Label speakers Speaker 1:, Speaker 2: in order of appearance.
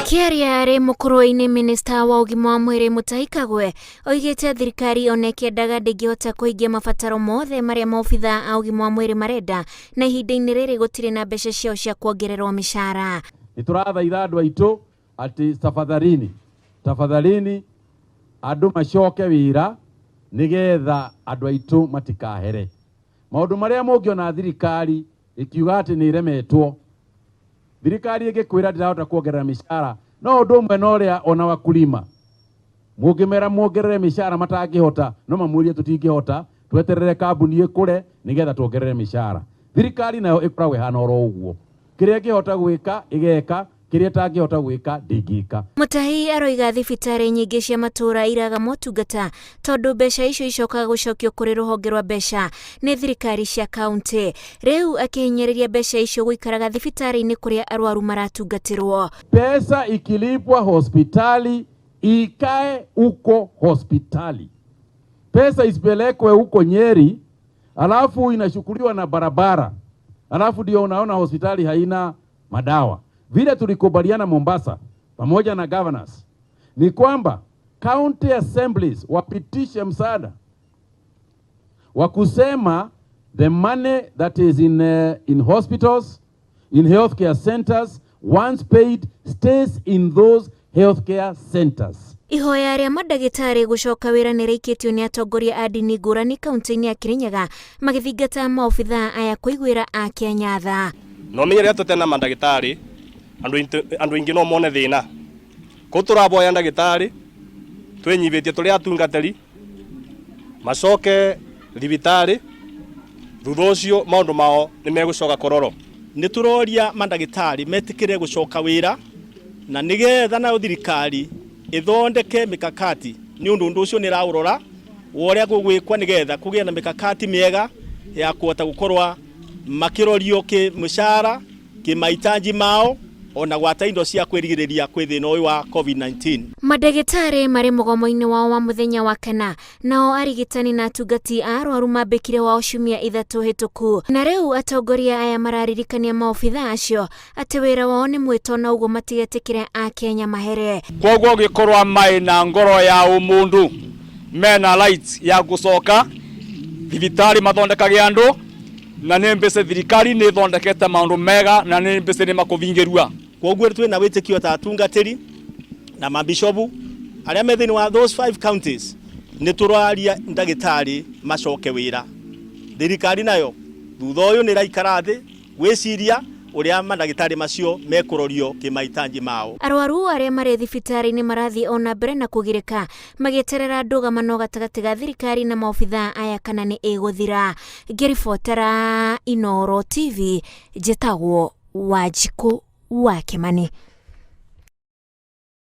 Speaker 1: Akĩaria arĩ mũkũrwe-inĩ, minista wa ũgima wa mwĩrĩ Mutahi Kagwe oigĩte thirikari ona ĩkĩendaga ndĩngĩhota kũhingia mabataro mothe marĩa maobithaa a ũgima wa mwĩrĩ marenda, na ihinda-inĩ rĩrĩ gũtirĩ na mbeca ciao cia kuongererwo mĩcara.
Speaker 2: Nĩ tũrathaitha andũ aitũ atĩ tafadhalini, tafadhalini andũ macoke wĩra nĩgetha andũ aitũ matikahere. Maũndũ marĩa mũngĩona thirikari ĩkiuga atĩ nĩ ĩremetwo, thirikari ĩngĩkwĩra ndĩrahota kuongerera mĩcara, no ũndũ ũmwe na ũrĩa ona wakulima mũngĩmera muongerere mĩcara matangĩhota, no mamwĩrie tũtingĩhota, tweterere kambuni ĩkũre nĩgetha tuongerere mĩcara. Thirikari nayo ĩkoragwo ĩhana oro ũguo, kĩrĩa ĩngĩhota gwĩka ĩgeka, kĩrĩa ĩtangĩhota gwĩka ndĩngĩka.
Speaker 1: Mutahi aroiga thibitarĩ nyingĩ cia matũũra iraga motungata tondũ mbeca icio icokaga gũcokio kũrĩ rũhonge rwa mbeca nĩ thirikari cia kaunti. Rĩu akĩhinyĩrĩria mbeca icio gũikaraga thibitarĩ-inĩ kũrĩa arwaru maratungatĩrwo.
Speaker 2: Pesa ikilipwa hospitali ikae huko hospitali, pesa isipelekwe huko Nyeri alafu inachukuliwa na barabara, alafu ndio unaona hospitali haina madawa. Vile tulikubaliana Mombasa pamoja na governors ni kwamba county assemblies wapitishe msaada wa kusema the money that is in hospitals, in healthcare centers, once paid stays in those healthcare centers.
Speaker 1: Ihoya rĩa mandagĩtarĩ gũcoka wĩra nĩ rĩikĩtio nĩ atongoria a ndini ngũrani kaunti-inĩ ya Kirinyaga, magĩthingata maobithaa aya kũiguĩra Akenya tha.
Speaker 3: No menye rĩrĩa tũtena mandagĩtarĩ andũ aingĩ no mone thĩna kũu. Tũraboya ndagĩtarĩ twĩnyivĩtie tũrĩ atungatĩri macoke thibitarĩ, thutha ũcio maũndũ mao nĩ megũcoka kũrorwo.
Speaker 4: Nĩ tũroria mandagĩtarĩ metĩkĩre gũcoka wĩra na nĩgetha nayo thirikari ĩthondeke mikakati, nĩ ũndũ ũndũ ũcio nĩ ĩraũrora wa ũrĩa gũgwĩkwa nĩgetha kũgĩe na mikakati mĩega ya kũhota gũkorwa makĩrorio kĩ mũcara, kĩ mahitaji mao, ona gwata indo cia kwĩrigĩrĩria kwĩ thĩna ũyũ wa COVID-19.
Speaker 1: Mandagĩtarĩ marĩ mũgomo-inĩ wao wa mũthenya wa kana, nao arigitani na atungati a arwaru mambĩkire wao ciumia 3 hĩtũku, na rĩu atongoria aya mararirikania maobithaa acio atĩ wĩra wao nĩ mwĩto na ũguo matigetĩkĩre Akenya mahere.
Speaker 5: Koguo gĩkorwa mai na ngoro ya ũmũndũ mena rights ya gũcoka thibitarĩ mathondekage andũ, na nĩ mbĩce thirikari nĩ ĩthondekete maũndũ mega na nĩ mbĩce nĩ makũthingĩrua.
Speaker 4: Koguo twĩna wĩtĩkio ta atungatĩri na mabishopu arĩa me thĩinĩ wa those 5 counties, nĩ tũraria ndagĩtarĩ macoke wĩra. Thirikari nayo thutha ũyũ nĩ ĩraikara thĩ gwĩciria ũrĩa mandagĩtarĩ macio mekũrorio kĩmahitaji mao.
Speaker 1: Arwaru arĩa marĩ thibitarĩ-inĩ marathiĩ ona mbere na kũgirĩka magĩeterera ndũgamano gatagatĩ ga thirikari na maobithaa aya kana nĩ ĩgũthira. Ngĩribotera Inooro TV, njĩtagwo Wanjikũ wa Kĩmani.